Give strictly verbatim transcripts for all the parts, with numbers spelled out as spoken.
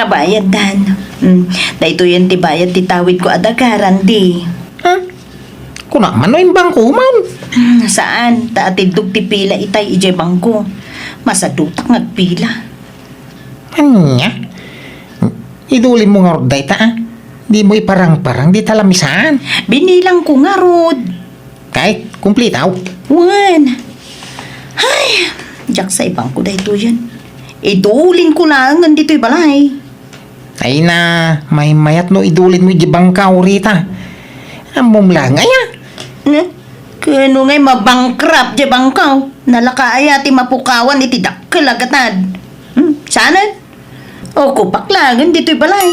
Bayad, Dan. Hmm, daytoyen ti bayad ti tawidko a daga, Randy. Hmm? Kuna man no imbangko man. Hmm, saan, ta atiddok ti pila itay idiay bangko. Masadutak nga agpila. Ania? Idulinmo ngarud dayta, a? Dimo iparangparang dita lamisaan. Binilangko ngarud. Kay, kumplitaw. Wen. Ay, diak sa ibangko daytoyen. Idulinko laengen ditoy balay. Ay na, maymayat no idulinmo iti bangkaw, Rita. Ammom laeng aya? Ne? Kano ngay mabankrupt di bangkaw? Nalaka aya ti mapukawan iti dakkel a gatad? Hmm? Saanen? O, kupak laengen ditoy balay.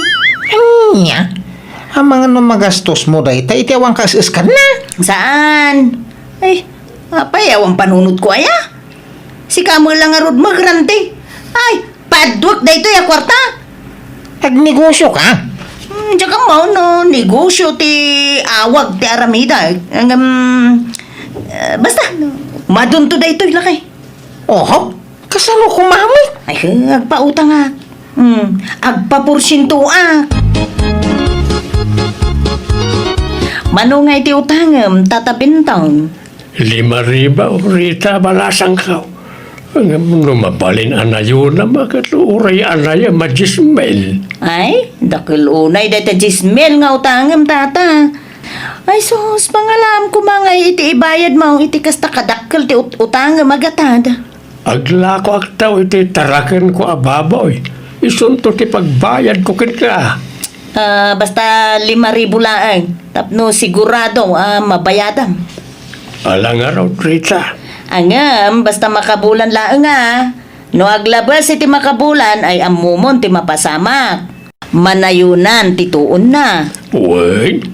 Ania? Amangan no magastosmo dayta iti awan kaes-eskanna? Saan? Ay, apay awan panunotko aya? Sika met la ngarud met, Randy. Ay, padduek daytoy a kuarta. Agnegosio ka? Hmm, diak ammo no negosio ti awag ti aramidek. Ngem, eh, basta, madunto daytoy, lakay. Oho, kasano koma met? Ay, agpautangak. Hmm, agpaporsientoak. Mano nga iti utangem, Tata Bentong? Lima ribu, Rita, balasangko. Ngem no mabalin a nayonam, ket uray anayam a diesmil. Ay, dakkel unay dayta diesmil nga utangem, Tata. Ay sus, pangalaam koma ngay iti ibayadmo iti kasta kadakkel ti ut-, utangem a gatad. Aglakoak taw iti tarakenko a baboy. Isunto ti pagbayadko kenka. Ah, basta lima ribu laeng, tapno sigurado a mabayadam. Ala ngarud, Rita. Ngem, basta makabulan laeng a. No aglabes iti makabulan, ay ammomon ti mapasamak. Manayonan ti tuonna. Wen,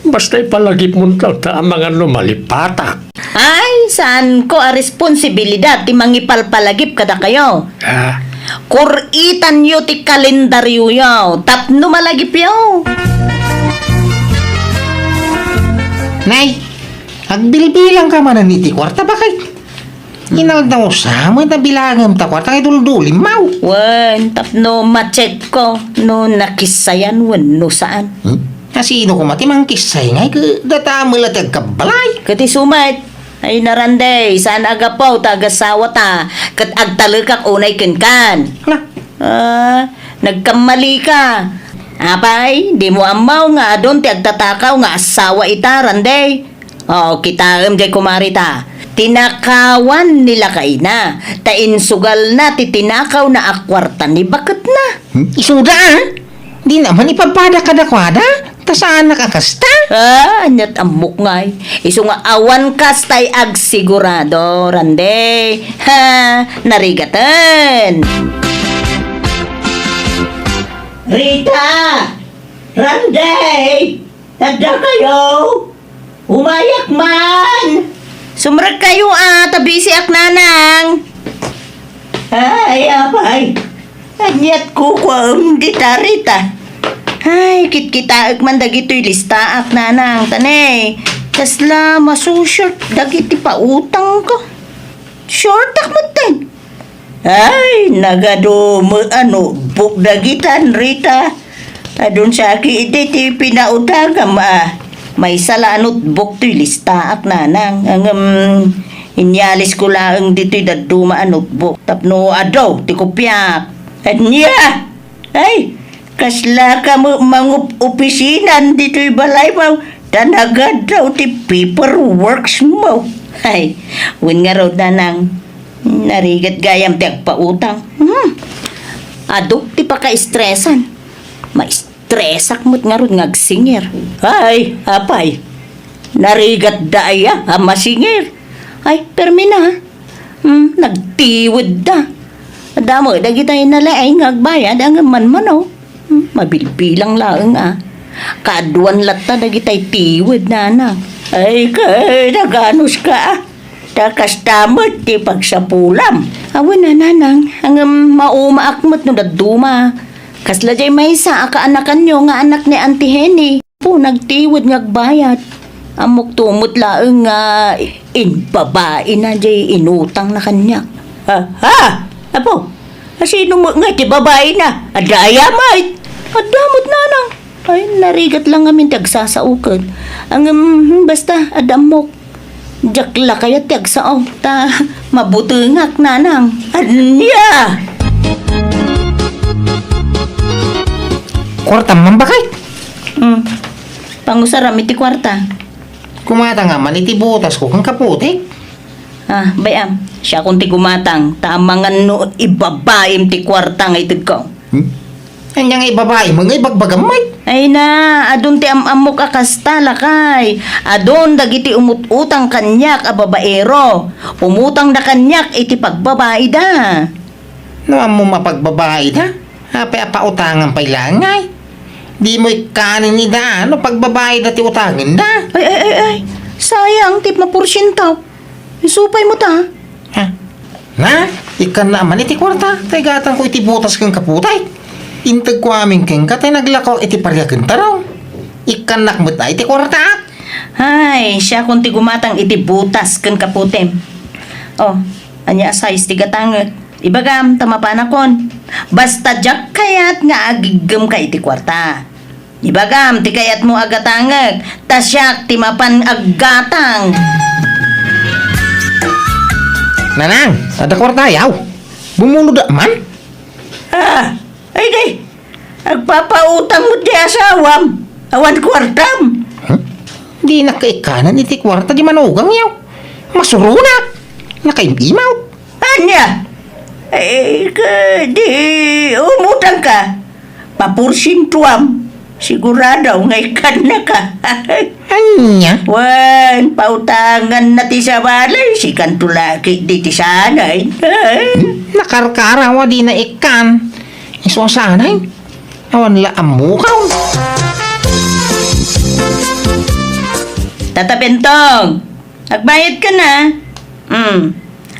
basta ipalagipmon ta, ta amangan no malipatak. Ay, saanko a responsibilidad ti mangipalpalagip kadakayo. Ah? Kur-itanyo ti kalendaryoyo tapno malagipyo. Nay, agbilbilang ka manen iti kuarta, bakay? Inaldaw sa met a bilangem ta kuarta nga iduldulimmaw. Wen, tapno ma-check ko no nakissayan wenno saan. Hmm? A sino koma ti mangkissay ngay ket data met la ti agkabbalay? Ket isu met, ay na Randy, saan a gapu ta agasawata ket agtalekak unay kenkan. Hala. Ah, nagkammalika. Apay, dimo ammo nga adun ti agtatakaw nga asawa ita, Randy? O, kitaem jay, kumari ta. Tinakawan ni lakayna, ta insugalna ti tinakawna a kuarta ni baketna. Hmm? Isuda, a? Dina man ipapada kadakuada, ta saanak a kasta. Ah, aniat ammok ngay. Isu nga awan kastay agsigurado, Randy. Ha, narigaten. Rita! Randy! Adda kayo? Umayak man! Sumrek kayo, a, ta busy ak, nanang. Ay, apay. Aniat kukuam dita, Rita? Ay, kitkitaek man dagitoy listaak, nanang. Ta ne, kasla masushort dagiti pautangko. Shortak metten. Ay, nagadu met a notebook dagitan, Rita. Adun saki iti ti pinautangam a. Maysa la a notebook toy listaak, nanang. Ngem, inyalisko laeng ditoy dadduma a notebook tapno adu ti kopiak. Ania? Ay, kasla ka met mangup-, opisinan ditoy balaymo, ta nagaddaw ti paperworksmo. Ay, wen ngarud, nanang, narigat gayam ti agpautang. Hmm. Adu ti pakaestresan. Maestresak met ngarud nga agsingir. Ay, apay, narigatda aya a masingir? Ay, permi na. Hmm, nagtiwedda. Damo dagitay nalaing nga agbayad, ngem manmano. Hmm, mabilbilang laeng a. Kaaduan latta dagitay tiwed, nanang. Ay, kay, naganuska, a. Ta kasta met ti pagsapulam. Awan a, nanang. Ngem maumaak met no dadduma. Kasla jay maysa a kaanakanyo nga anak ni Auntie Henny. Po, nagtiwed nga agbayad. Ammok to met laeng nga imbabaina jay inutangna kaniak. Ha? Ha? Apo? Asino met ngay ti babaina? Adda aya met? Adda met, nanang. Ay, narigat lang ngamin ti agsasaoket. Ngem, hmm, basta, adda ammok. Diak la kayat ti agsao, ta mabutengak, nanang. Ania? Kuartam man, baket? Hmm. Pangusaram iti kuarta. Gumatang man iti butasko ken kaputek. Ah, bay-am, siakon ti gumatang, ta amangan no ibabaim ti kuarta nga itedko. Hmm? Ania nga ibabaim nga ibagbagam met? Ay na, adun ti am-ammok a kasta, lakay. Adun dagiti umut-utang kaniak a babaero. Umutangda kaniak iti pagbabaida. No ammom a pagbabaida, apay a pautangan pay laeng ngay? Dimo ikkanen ida no pagbabaida ti utangenda. Ay, ay, ay, ay. Sayang ti maporsiento. Isu pay met, a. Ha? Na, ikkanna man iti kuarta, ta igatangko iti butas ken kaputek. Integko amin kenka, ta naglako iti pariak ken tarong. Ikkannak met a iti kuarta. Ay, siakon ti gumatang iti butas ken kaputem. Oh, ania a size ti gatangek? Ibagam, ta mapanakon. Basta diak kayat nga agiggem ka iti kuarta. Ibagam ti kayatmo a gatangek, ta siak ti mapan aggatang. Nanang, adda kuarta yaw? Bumunoda man? Ah, ay di, agpapautang met ti asawam. Awan kuartam. Huh? Dinak ikkanen iti kuarta ti manugang yaw. Masuronak. Nakaim-imaw. Ania? Eh, ka, di, umutang ka. Paporsientuam. Sigurado nga ikkanna ka. Ania? Wen, pautangan na ti sabali, sikanto laki di ti sanay. Nakarkaraw a dina ikkan. Isu a sanay. Awan la ammukaw. Tata Bentong, agbayad ka na. Hmm.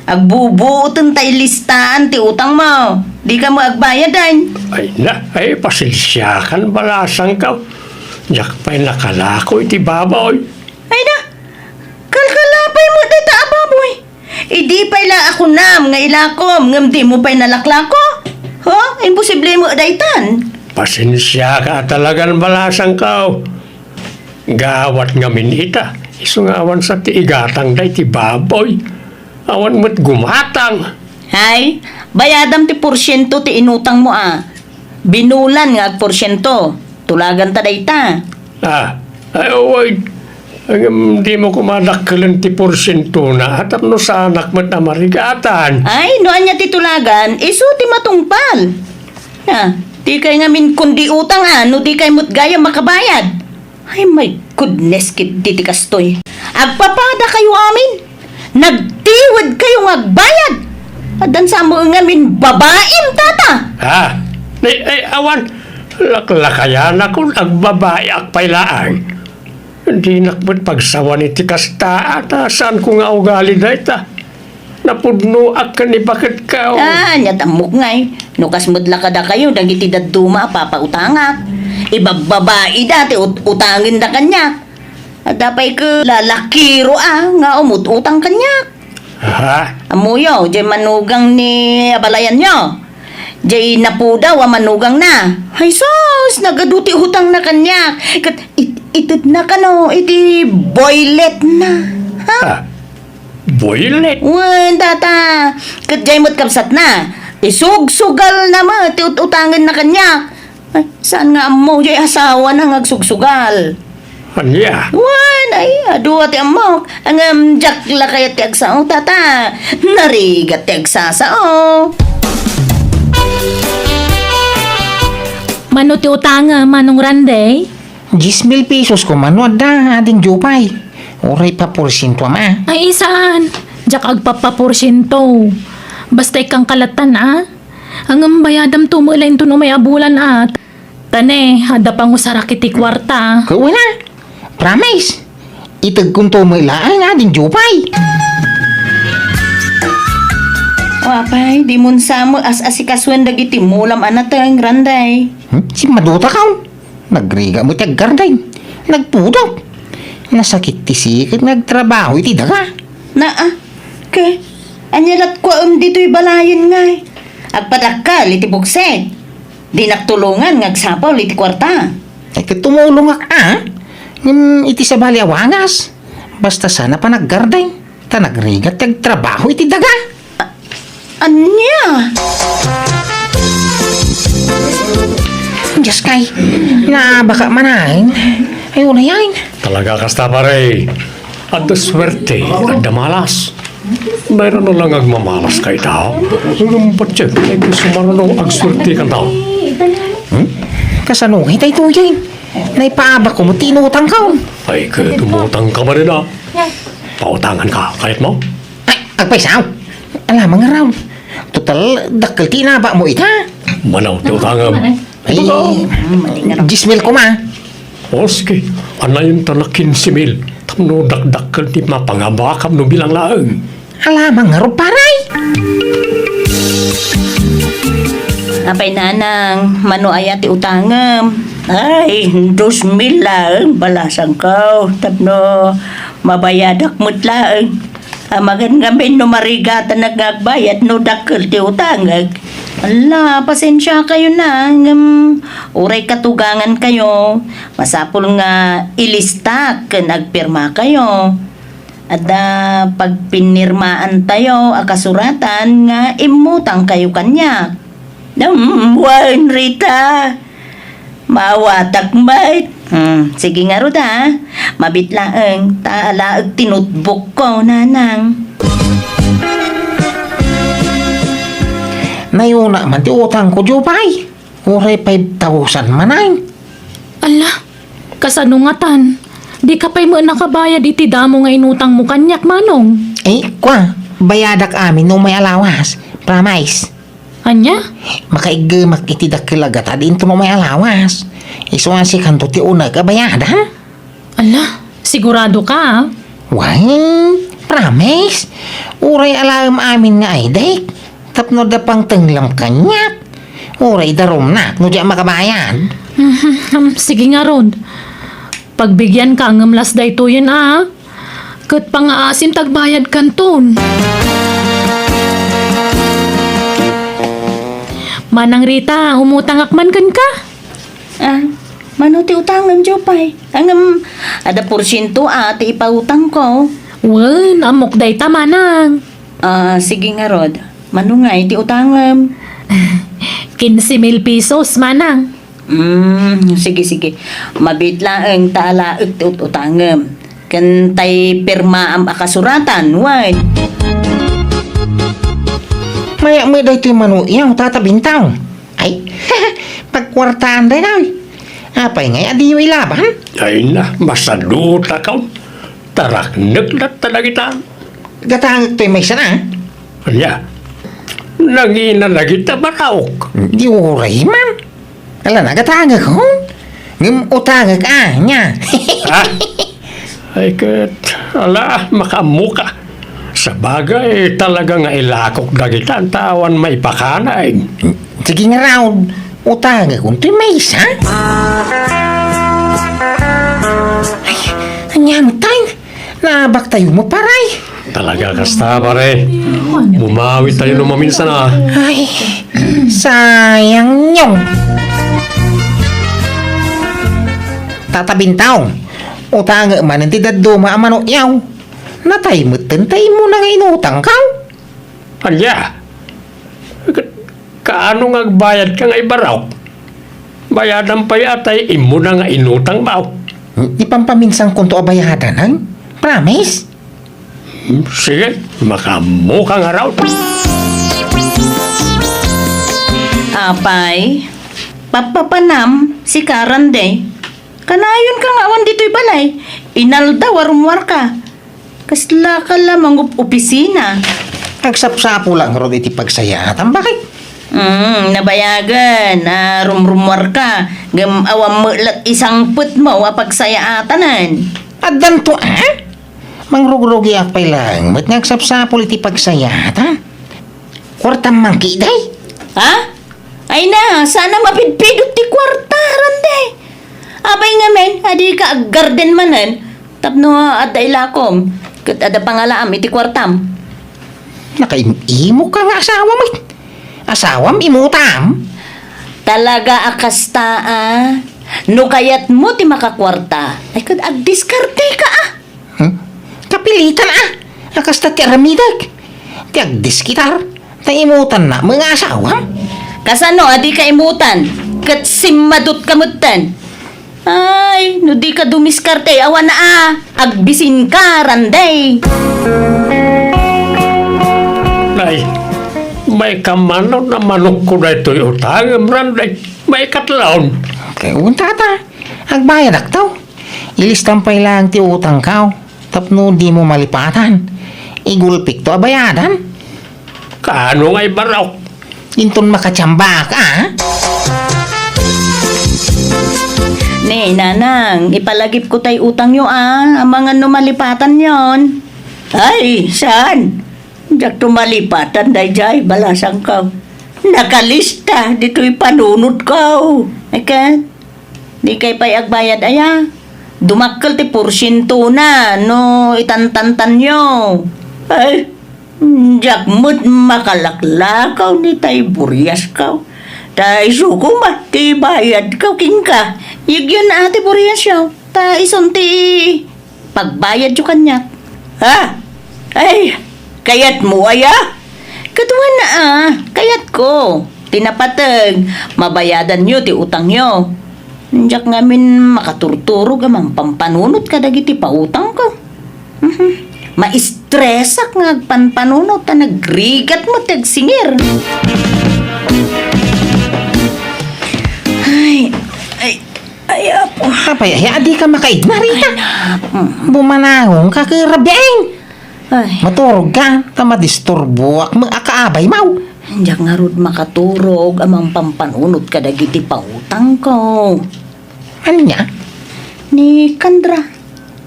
Agbubuoten ta ilistaan ti utangmo. Di ka mo agbayad, ay. Ay na, ay, pasensiakan, balasangkaw. Diak pay nakalako iti baboy. Ay na, kalkalapay mo dayta a baboy. Idi pay la a kunam nga ilakom, ngem di mo pay nalaklako. Ho? Imposible mo daytan. Pasensiaka a talagan, balasangkaw. Gawat ngamin ita, isu nga awan sa ti igatang dayta baboy. Awan met gumatang. Ay, bayadam ti porsiento ti inutangmo a. Binulan nga agporsiento. Tulaganta dayta. Ah, ay, uy. Ngem, di mo koma dakkelen ti porsientona, tapno saanak met a marigatan. Ay, no ania ti tulagan, isu ti matungpal. Ah, di kay ngamin kundi utang a, no di kay met gayam makabayad. Ay, my goodness, ket diti kastoy. Agpapadakayo amin. Nagtiwedkayo nga agbayad. Addan sa mo ngamin babaim, tata. Ha? Ay, ay, awan. Laklakayanakon agbabaiak pay laeng. Dinak met pagsawan iti kasta, ta saanko nga ugali dayta. Napudnoak ken ni baketko. Ah, ania ti ammok ngay. No kas met la kadakayo dagiti dadduma a papautangak. Ibabbabaida ti ut-, utangenda kaniak. Adda pay ket lalakiro a nga umut-utang kaniak. Aha. Ammoyo, diay manugang ni abalayanyo. Diay napudaw a manugangna. Ay sus, nagadu ti utangna kaniak. Ket it-, itedna kano iti boyletna. Ha? Ah. Boylet? Wen, tata. Ket diay met kabsatna. Isugsugalna met ti ut-utangenna kaniak. Ay, saan nga ammo, diay asawana nga agsugsugal. Ania? Wen, ay, adu a ti ammok. Ngem, diak la kayat ti agsao, tata. Narigat ti agsasao. Mano ti utang, Manong Randay? Dies mil pesos koma no adda, Ading Jupay. Uray paporsientoam a. Ay, saan? Diak agpapaporsiento. Basta ikkan kalatan, a. Ngem bayadam to met laeng ti umay a bulan, a. Ta ne, adda pangusarak iti kuarta. Ket wen a. Promise. Itedkonto met laeng, Ading Jupay. O apay, dimon sa met as-asikasuen dagiti mulam a nateng, Randay. Hmm? Simmaduta ka. Nagrigat met ti agkardeng. Nagpudot. Nasakit ti siket nga agtrabaho iti daga. Naa, ke, ania latkuaem ditoy balayen ngay? Agpadakkel iti buksik. Dinak tulongan nga agsapul iti kuarta. Ay, ket tumulongak, a. Ngem iti sabali a wagas, basta sana panaggarden, ta nagrigat ti agtrabaho iti daga. A-, ania? Dios kay, naabaka manen. Ay, unayan. Talaga kasta, pare. Adda suerte, adda malas. Mayroon na lang agmamalas ka ita. Ngem patse, ay gusto marano agsuerte kanta. Hmm? Kasano nga itay tuyen? Naipaabak ko mo tinutang ka. Ay, ket umutang ka ba nila? Pautangan ka, kayat mo? Ay, agpaysaw. Alamang nga raw. Total, dakkel ti inabak mo ita. Manaw ti utangem. Ay, Ito ka. Diesmil koma. O, sige. Anayon ta na kinse mil. Tapno dakdakkel ti mapangabakam no bilang laeng. Alamang ngarud, pare. Apay, nanang, mano aya ti utangem? Ay, dos mil laeng, balasangko. Tapno mabayadak met laeng. Amangan ngamin no marigatanak nga agbayad no dakkel ti utangek. Ala, pasensiakayo na, ngem uray katugangankayo, masapul nga ilistak ken agpirmakayo. Adda pagpinirmaantayo a kasuratan nga immutangkayo kaniak. Ngem wen, Rita, maawatak met. Hmm, sige ngarud, a. Mabiit laeng, ta alaek ti notebookko, nanang. Nayuna man ti utangko, Jupay. Uray five thousand manen. Ala, kasano ngatan? Dika pay met nakabayad iti damo nga inutangmo kaniak, manong? Eh, kua, bayadak amin no umay a lawas. Promise. Ania? Makaiggemak iti dakkel a gatad inton umay a lawas. Isu a sikanto ti uneg a bayada. Ala, sigurado ka, a? Wen, promise. Uray alaem amin nga aydek. Tapno adda pangtenglam kaniak. Uray darumnak no diak makabayad. Sige ngarud. Pagbigianka ngem las daytoyen, a. Ket pangaasim ta agbayadkanton. Manang Rita, umutangak man kenka. A, mano ti utangem, Jupay? Ngem, adda porsiento a ti ipautangko. Wen, ammok dayta, manang. A, sige ngarud. Mano ngay ti utangem? Kinse mil pesos, manang. Mm, sige, sige. Mabiit laeng ta alaek ti ut-utangem. Ken tay pirmaam a kasuratan, wen. Mayat met daytoy mano, yaw, Tata Bintang. Ay, pagkuartaan daytoy. Apay ngay a diyo ilaban? Ay na, masadutakon. Taraknek latta dagita. Gatangek toy maysa na. Ania? Nangina dagita baraok. Di uray man. Ala, nagatangek, ho? Ngem utangek, a, nia. A? Ay, ket, ala, makaammoka. Sabagay, talaga nga ilakok dagita, ta awan maipakana, eh. Sige ngarud, utangek untoy maysa. Ay, ania met tay? Naabaktayo met, pare. Talaga kasta, pare. Bumawi tayo no maminsan, a. Ay, sayang, Nyong. Tata Bintang, utangek manen ti dadduma a mano, yaw. Natay metten ta immuna nga inutangkaw. Ania? Ka-, kaano nga agbayadka nga ibaraok? Bayadam pay a tay immuna nga inutangmo. Ipampaminsankonto a bayadanan. Promise? Hmm, sige, makaammoka ngarud. Apay, papapanam, sika, Randy. Kanayonka nga awan ditoy balay. Inaldaw a rummuarka. Kaslaka la mangup-opisina. Agsapsapulak ngarud iti pagsayaatam, bakit? Mm, nabayagen a rumrummuarka, ngem awan met la ti sangpetmo a pagsayaatanen. Addanto, a? Mangrugrugiak pay laeng met nga agsapsapul iti pagsayaatam. Kuartam man ketdi? Ha? Ay na, saan a mapidpidot ti kuarta, Randy. Apay ngamin a dika aggarden manen tapno adda ilakom ket adda pangalaam iti kuartam? Nakaim-imok ka nga asawa met. Asawam, imutam? Talaga a kasta, a. No kayatmo ti makakuarta, ay, ket agdiskarteka, a. Hmm? Kapilitan, a. A kasta ti aramidek. Ti agdiskarte, ta imutanna met nga asawam. Kasano a dika imutan? Ket simmadutka metten. Ay, no dika dumiskarte, awan a, agbisinka, Randay. Nay, maikaman a manokko daytoy utangem, Randay. Maikatlaon. Kay, un, tata, agbayadakto. Ilistam pay laeng ti utangko tapno dimo malipatan. Igulpikto a bayadan. Kaano nga ibarok? Inton makatiambak, a? Ne, nanang, ipalagipko tay utangyo, a. Amangan no malipatanyon. Ay, saan? Diakto malipatan daydiay, balasangko. Nakalista ditoy panunotko. Ay, ket? Dikay pay agbayad aya? Dumakkel ti porsientona no itantantanyo. Ay, diak met makalaklakaw ni tay buriasko. Ta isu koma ti bayadko kenka. Yegyen a ti buriasyo. Ta isun ti pagbayadyo kaniak. Ha? Ay, kayatmo aya? Ket wen a, kayatko. Ti napateg, mabayadanyo ti utangyo. Diak ngamin makaturturog a mangpampanunot kadagiti pautangko. Mhm. Maistresak nga agpanpanunot ta nagrigat met ti agsingir. Ay, ay, ay, apo. Apay, ay, adika makaigna, Rita. Ay, na, mm. Bumanangon ka, karabiin. Ay. Maturog ka, ta madisturboak met a kaabaymo. Diak ngarud makaturog a mangpampanunot kadagiti pautangko. Ania? Ni Candra,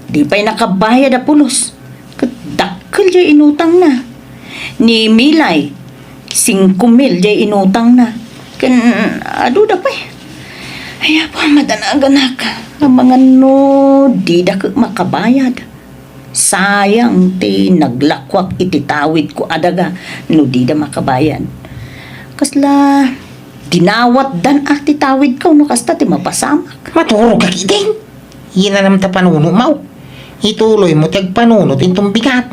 di pay nakabayad a pulos. Ket dakkel diay inutangna. Ni Milay, singko mil diay inutangna. Ken adu da pay. Ay, apo, madanaganak. Amangan no dida ket makabayad. Sayang ti naglakuak iti tawidko a daga no dida makabayad. Kasla dinawatdan a ti tawidko no kasta ti mapasamak. Maturog ka ketdin. Inanam ta panunotmo. Ituloymo ti agpanunot inton bigat.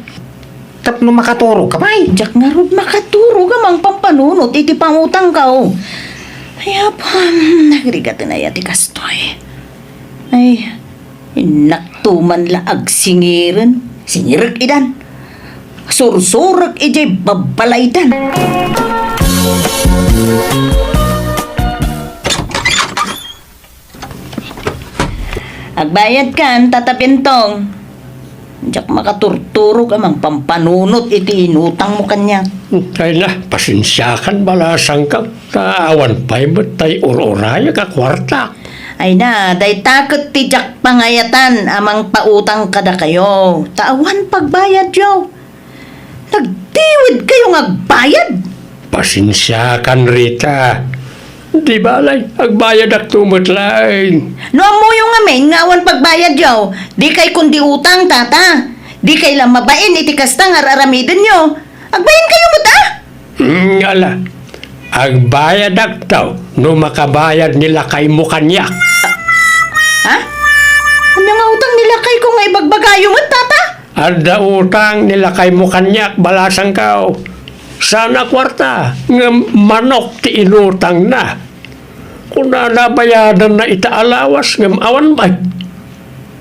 Tapno makaturog ka pay. Diak ngarud makaturog a mangpampanunot iti pangutangko. Ay, apo, nagrigaten aya ti kastoy. Ay, innakto man la agsingiren, singirek idan. Sursurek idiay babbalaydan. Agbayadkan, Tata Bentong. Diak makaturturog a mangpampanunot iti inutangmo kaniak. Ay na, pasensiakan, balasangko. Ta awan pay met tay ur-urayek a kuarta. Ay na, dayta ket ti diak pangayatan a mangpautang kadakayo, ta awan pagbayadyo. Nagtiwidkayo nga agbayad? Pasensiakan, Rita. Di bale, agbayadakto met laeng. No ammoyo ngamin nga awan pagbayadyo, dikay kundi utang, Tata. Dikay la mabain iti kasta nga ar-aramidenyo. Agbainkayo met, a? Mm, ala. Agbayadakto no makabayad ni lakaymo kaniak. Ha? Ania nga utang ni lakayko nga ibagbagayo met, Tata? Adda utang ni lakaymo kaniak, balasangko. Saan a kuarta, ngem manok ti inutangna. Kunana, bayadanna ita a lawas, ngem awan met.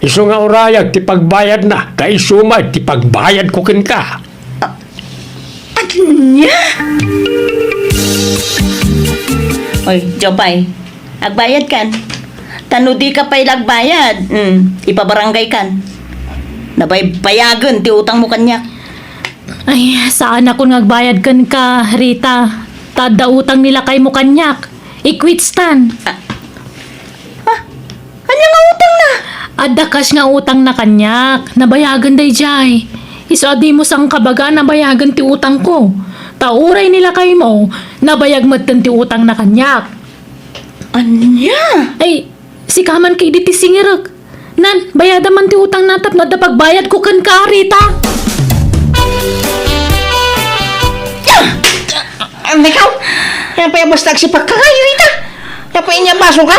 Isu nga urayag ti pagbayadna, ta isu met ti pagbayadko kenka. A-, ania? Oy, Jopay, agbayadkan. Ta no dika pay la agbayad, mm, ipabarangaykan. Nabaybayagen ti utangmo kaniak. Ay, saanakon nga agbayad kenka, Rita. Ta adda utang ni lakaymo kaniak. Ikwitstan. Ah, ah, ania nga utangna? Adda cash nga utangna kaniak. Nabayagen daydiay. Isu a dimo sangkabaga, nabayagen ti utangko. Ta uray ni lakaymo, nabayag metten ti utangna kaniak. Ania? Ay, sika man ketdi ti singirek. Nan, bayadam man ti utangna tapno adda pagbayadko kenka, Rita. Ania? Ikaw? Apay a basta agsipakka kayo, Rita? Apay ania baso ka?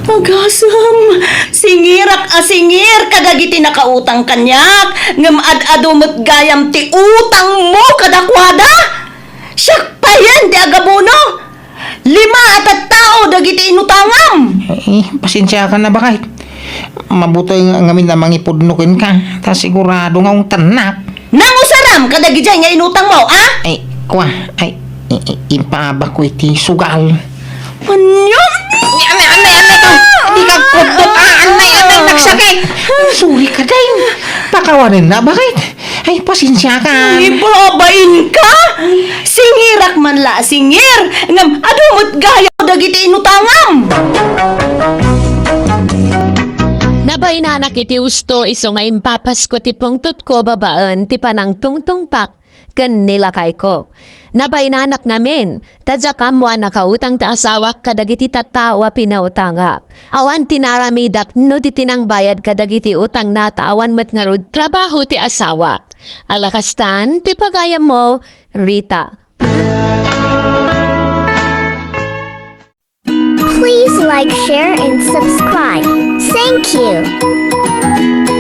Agasem, singirak a singir kadagiti nakautang kaniak, ngem ad-adu met gayam ti utangmo kadakuada. Siak payen ti agabono. Lima a tattao dagiti inutangam. Eh, pasensiakan a bakay. Mabuti nga ngamin a mangipudno kenka. Ta sigurado nga ungtannak. Nangusaram kadagidiay nga inutangmo, a? Ay, kua, ay, i-, i-, impaabakko iti sugal. Ania? Anay, anay, anay, anay, dika pudno, a, anay, anay, nagsakit. Sorry kadi. Pakawanenna, bakit? Ay, pasensiakan. Ibabainka? Singirak man la a singir, ngem adu met gayam dagiti inutangam. Nabainanak iti husto isu nga impapasko ti pungtotko babaen ti panangtungtungpak ken ni lakayko. Nabainanak ngamin, ta diak ammo a nakautang ti asawak kadagiti tattao a pinautangak. Awan ti naramidak no di ti nangbayad kadagiti utangna ta awan met ngarud trabaho ti asawak. Ala kastan ti pagayammo, Rita. Please like, share, and subscribe. Thank you.